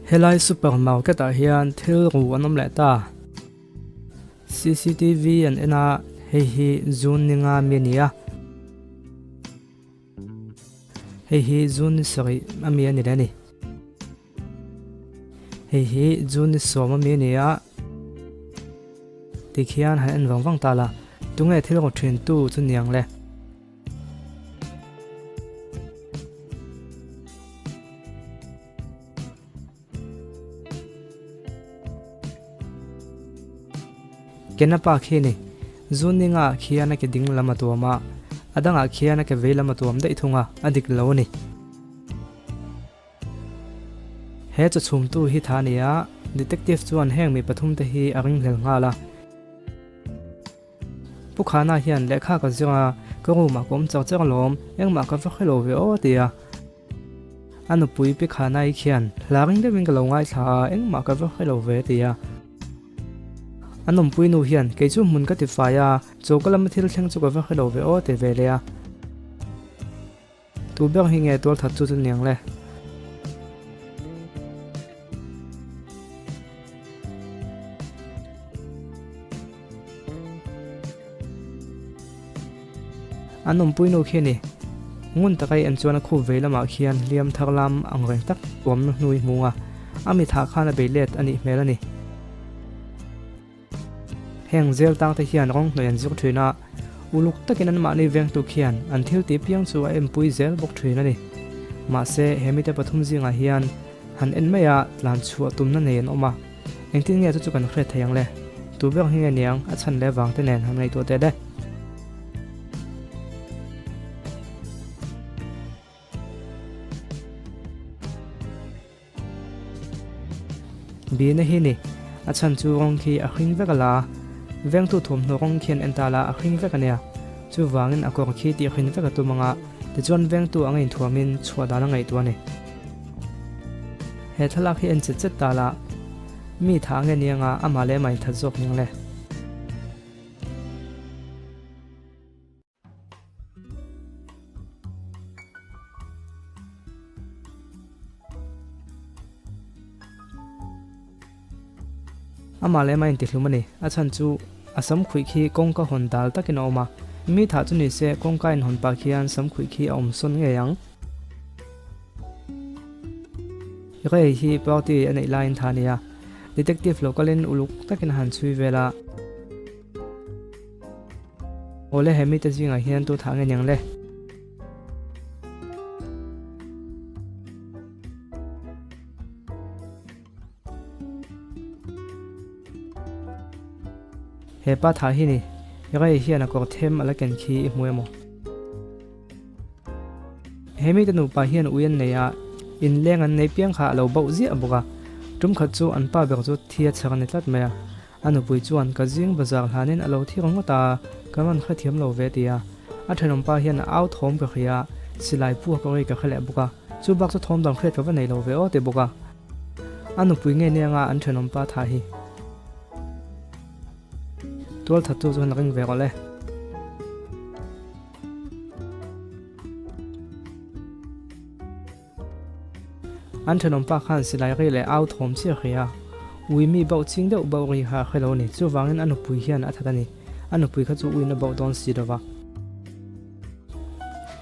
Helai super market ah hian thil ru an awm leh ta. Cctv an en a, hei hi June ni nga mi a ni a. Hei hi June ni sarih a mi a ni leh a ni. Hei hi June ni sawm a mi a ni a. Tikhian han en vang vang ta la, tunge thil ru thin tu chu niang le. Kena pa khi ni, Zuninga khian a ke ding lam a tuam a, a dangah khian a ke vei lam a tuam daih thung a, a dik lo a ni. He chawchhumtu hi tha a ni a, detective chuan heng mi pathumte hi a ringhlel nghal a. Pu Khana hian lehkha ka zir a, ka room ah ka awm char char alawm, engmah ka va hre lo ve aw a ti a. A nupui Pi Khana-i khian hla ring deuhin ka lo ngaithla a, engmah ka va hre lo ve a ti a. A nawmpui nu hian kei chu hmun ka ti fai a, choka lama thil thleng chu ka va hre lo ve aw a ti ve leh a. Tu ber hi nge tual that chu chu niang le? An awmpui nu khi a ni. Ngun taka i en chuan a khup vei lamah khian hliam thar lam ang reng tak tuamna hnu i hmu a, a mithah khan a bei let a nih hmel a ni. Heng zel tang te hian rawng hnawih an zir thin a, uluk takin anmahni vengtu khian an thil tih piang chu a enpui zel bawk thin a ni. Mahse, he mite pathum zingah hian han en mai a, tlan chhuah tumna nei an awm a. Engtin nge chu chu kan hriat thei ang le? Tu ber hi nge niang a chhan leh vang te nen han ngaihtuah teh le. Bina hi ni, a chhan chu rawng khi a hring vek a la, vengtu thawmhnaw rawng khian en ta la a hring vek a nia, chuvangin a kawr khi tih hrin vek a tum anga tichuan vengtu anga inthuamin chhuah dan a ngaihtuah a ni. He thlalak hi en chet chet ta la, mi tha nge nianga amah leh amah inthat zawk ning le. Amah leh amah intihlum a ni. A chhan chu a sam khuih khi kawngka hawn dal takin a awm a. Mi thah chu ni se kawngka inhawn pah khian sam khuih khi a awm sawn ngei ang. Ray hi party a neih laiin tha a ni a. Detective lo kalin uluk takin a han chhui vel a. Awle he mite zingah hian tu thah nge niang le? He pa thah hi ni, Ray hian a kawr them a la ken khi i hmu emaw? He mite nupa hian ui an nei a, inleng an nei piang kha a lo bauh ziah bawk a. Tum khat chu an pa ber chu thi a chhar a ni tlat mai a. A nupui chuan ka zing bazar hlanin a lo thi ringawt a, ka rawn hrethiam lo ve ti a. A thenawmpa hian a au thawm ka hria a, silai pua ka ri ka hre leh bawk a, chu bak chu thawm dang hriat ka va nei lo ve aw ti bawk a. A nupui nge nia nga an thenawmpa thah hi. Tual thattu chuan a ring ve rawh le. An thenawmpa khan silai ri leh au thawm chiah hria a, ui mi bauh ching deuh bauh ri kha a hre lo a ni. Chuvangin a nupui hian a that a ni. A nupui kha chu uiin a bauh dawn si lo va.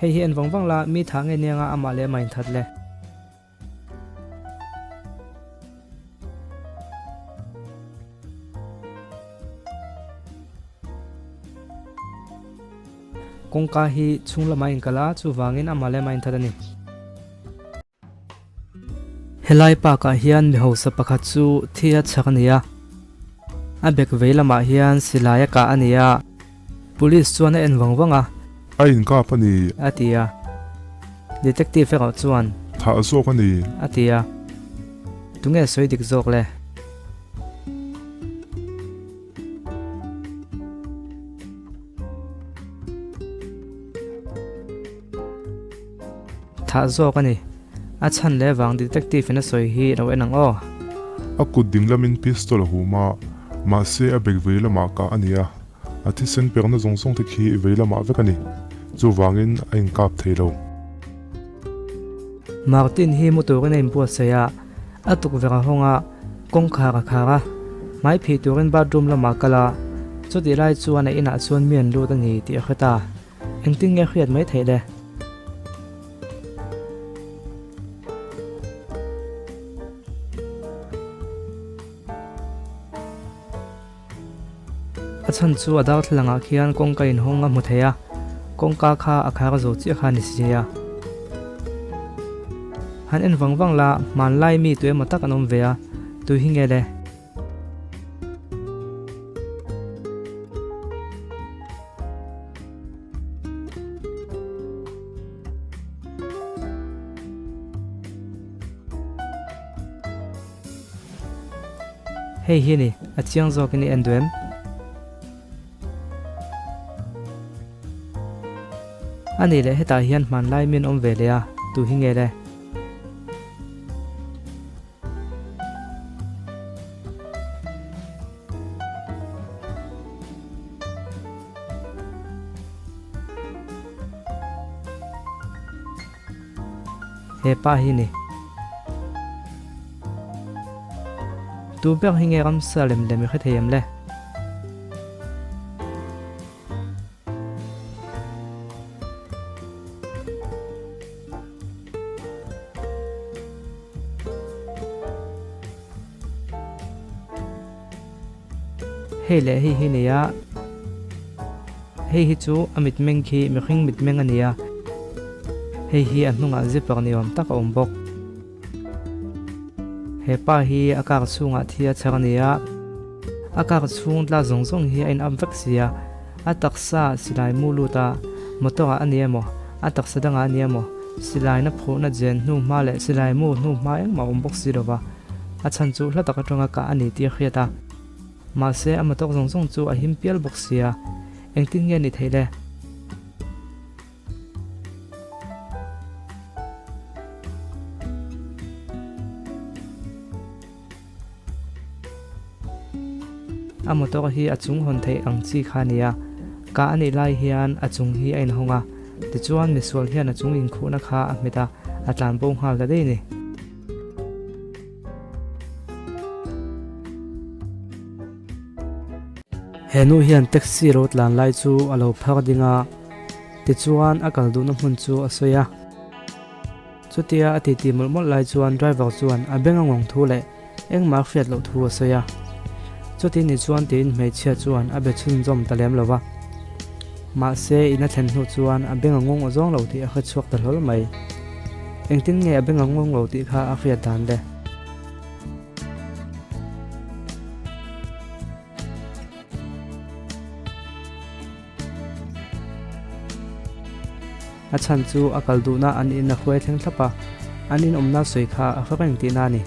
Hei hi en vang vang la, mi thah nge nia nga amah leh amah inthat le. Kawngka hi chhung lamah a inkal a, chuvangin amah leh amah a inthat a ni. Helai park ah hian mi hausa pakhat chu thi a chhak a ni a, a bag vei lamah hian silai a kah a ni a, police chuan a en vang vang a. A inkap a ni. A ti a, detective erawh chuan. Thah zawk a ni. A ti a, tunge sawi dik zawk le? Thah zawk a ni. A chhan leh vang detective in a sawi hi lo en ang aw. A kut ding lamin pistol a hum a, mahse a bag vei lamah kah a ni a, a thisen pekna zawng zawng te khi vei lamah vek a ni. Chuvangin a inkap thei lo. Martin hi mu turin a inbuatsaih a. A tukverh a hawng a, kawngkhar a khar a, hmai phih turin bathroom lamah a kal a, chutih lai chuan a inah chuan mi an lut a ni tih a hre ta. Engtin nge hriat mai theih le? A chhan chu a darthlalang ah khian kawngka inhawng a hmu thei a, kawngka kha a khar zo chiah kha a ni si a. Han en vang vang la, hmanlai mi tu emaw tak an awm ve a, tui hi nge le? Hei hi a ni, a chiang zawkin i en duh em? A nih leh hetah hian hmanlai min awm ve leh a, tu hi nge le? He pa hi ni. Tu ber hi nge ramsa lem lem i hre thei em le? Hei leh hei hi nia, hei hi chu a mitmeng khi mihring mitmeng a nia, hei hi a hnungah zipper ni awm tak a awm bawk. He pa hi a kar chhungah thi a chher a nia, a kar chhung tla zawng zawng hi a in up vek sia, a taksa silai mu lut a, motor ah a ni emaw, a taksa dangah a ni emaw, silai na phuhna jen hnu hma leh silai mu hnu hma engmah a awm bawk si lova. A chhan chu hla tak atanga kah a ni tih a hriat a. Mahse, a motor zawng zawng chu a him pial bawk sia. Engtin nge ni theih le? A motor hi a chung hawn theih ang chi kha a ni a. Kah a nih lai hian a chung hi a inhawng a. Tichuan, misual hian a chung inkhuhna kha a hmet a, a tlanbo nghal ta daih a ni. He nu hian taxi lo tlan lai chu a lo phar ding a, tichuan a kal duhna hmun chu a sawi a. Chutia a titi mawlh mawlh lai chuan driver chuan a beng a ngawng thu leh engmah a hriat loh thu a sawi a. Chuti ni chuan tiin hmeichhia chuan a be chhunzawm ta lem lo va. Mahse in a thlen hnu chuan a beng a ngawng awzawng lo tih a hre chhuak ta hlawl mai. Engtin nge a beng a ngawng lo tih kha a hriat dan le? A chhan chu a kal duhna an in a hruai thleng thlap a, an in awmna sawi kha a hre reng tihna a ni.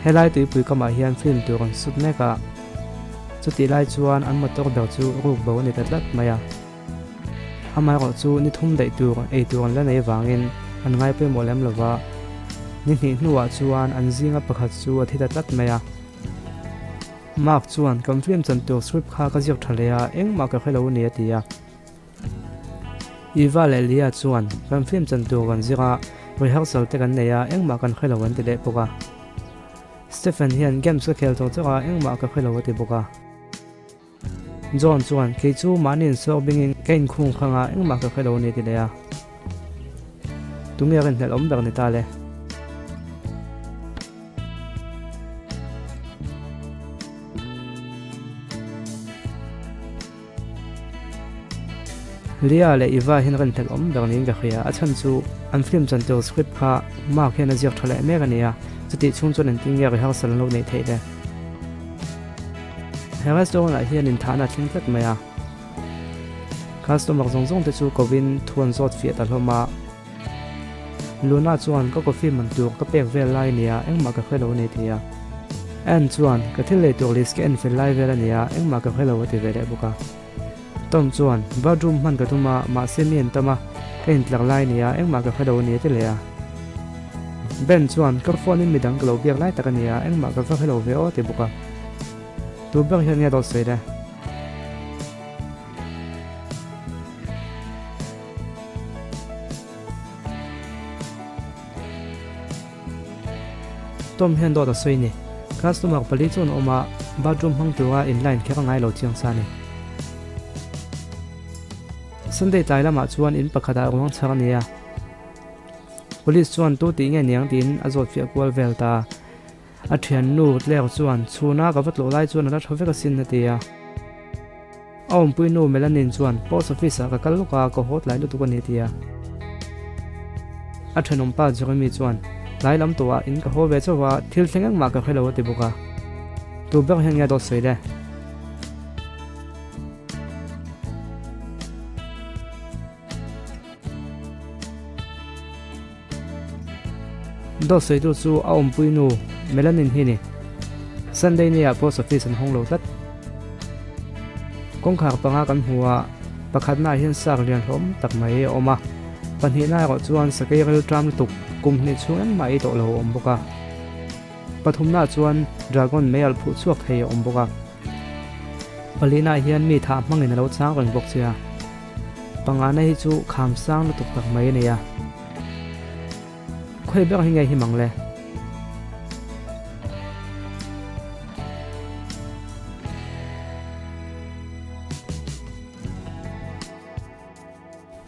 Helai tuipui kamah hian film tur an sut mek a, chutih lai chuan an motor ber chu ruk bo a ni ta tlat mai a. Amaherawh chu ni thum daih tur ei tur an la nei vangin an ngai pawimawh lem lo va, ni hnih hnuah chuan an zinga pakhat chu a thi ta tlat mai a. Mark chuan, Kan film chan tur script kha ka ziak tha leh a, engmah ka hre lo a ni a ti a. Eva leh Leah chuan kan film chan tur kan zir a, rehearsal te kan nei a, engmah kan hre lo an ti leh bawk a. Stephen hian games ka khel chawk chawk a, engmah ka hre lo a ti bawk a. John chuan kei chu mahni insawk bingin ka inkhung khang a, engmah ka hre lo a ni a ti leh a. Tunge rinhlelh awm ber ni ta le? Lia leh Iva hian rinhlelh awm ber niin ka hria, a chhan chu an film chan tur script kha Mark hian a ziak tha leh mek a ni a, chutih chhung chuan engtin nge rehearsal an lo neih theih le? He restaurant ah hian inthahna a thleng tlat mai a, customer zawng zawng te chu kovin thu an zawt fiah ta hlawm a. Luna chuan ka coffee man tur ka pek vel lai ania engmah ka hre lo a ni ti a. Ann chuan ka thil lei tur list ka en fel lai vel ania engmah ka hre lo a ti ve leh bawk a. Tom chuan bathroom hman ka tum a mahse mi an tam a ka intlar lai ania engmah ka hre lo a ni a ti leh a. Ben chuan, Ka phone in midang ka lo biak lai tak a nia, engmah ka va hre lo ve aw a ti bawk a. Tu ber hian nge dawt sawi le? Tom hian dawt a sawi ni. Customer pali chuan a awm a, bathroom hmang tura in line kher a ngai lo chiang sa a ni. Sunday tlai lamah chuan in pakhatah ruang chhar a ni a. Police chuan tu tih nge niang tiin a zawt fiah kual vel ta. A thiannu Claire chuan chhuna ka va tlawh lai chuan a la tha vek asin a ti a. A awmpui nu Melanin chuan post office ah ka kal lawk a, ka haw tlai lutuk a ni a ti a. A thenawmpa Jeremy chuan tlai lam tawhah in ka haw ve chauh a, thil thleng engmah ka hre lo a ti bawk a. Tu ber hian nge dawt sawi le? Dawt sawitu chu a awmpui nu Melanin hi ni. Sunday ni ah post office an hawng lo tlat. Kawngkhar panga kan hmu a, pakhatna ah hian sar lian hlawm tak mai a awm a, pahnihna erawh chuan sakei ril ṭam lutuk kum hnih chhung engmah ei tawh lo a awm bawk a. Pathumna ah chuan dragon mei alh phuh chhuak thei a awm bawk a. Palina ah hian mi thah hmangin a lo chang reng bawk che a. Pangana hi chu kham sang lutuk tak mai a nei a. Khawi ber hi nge hi mang le?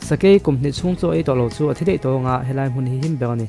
Sakei kum hnih chhung chu ei tawh lo chu a thi daih tawh anga helai hmun hi him ber a ni.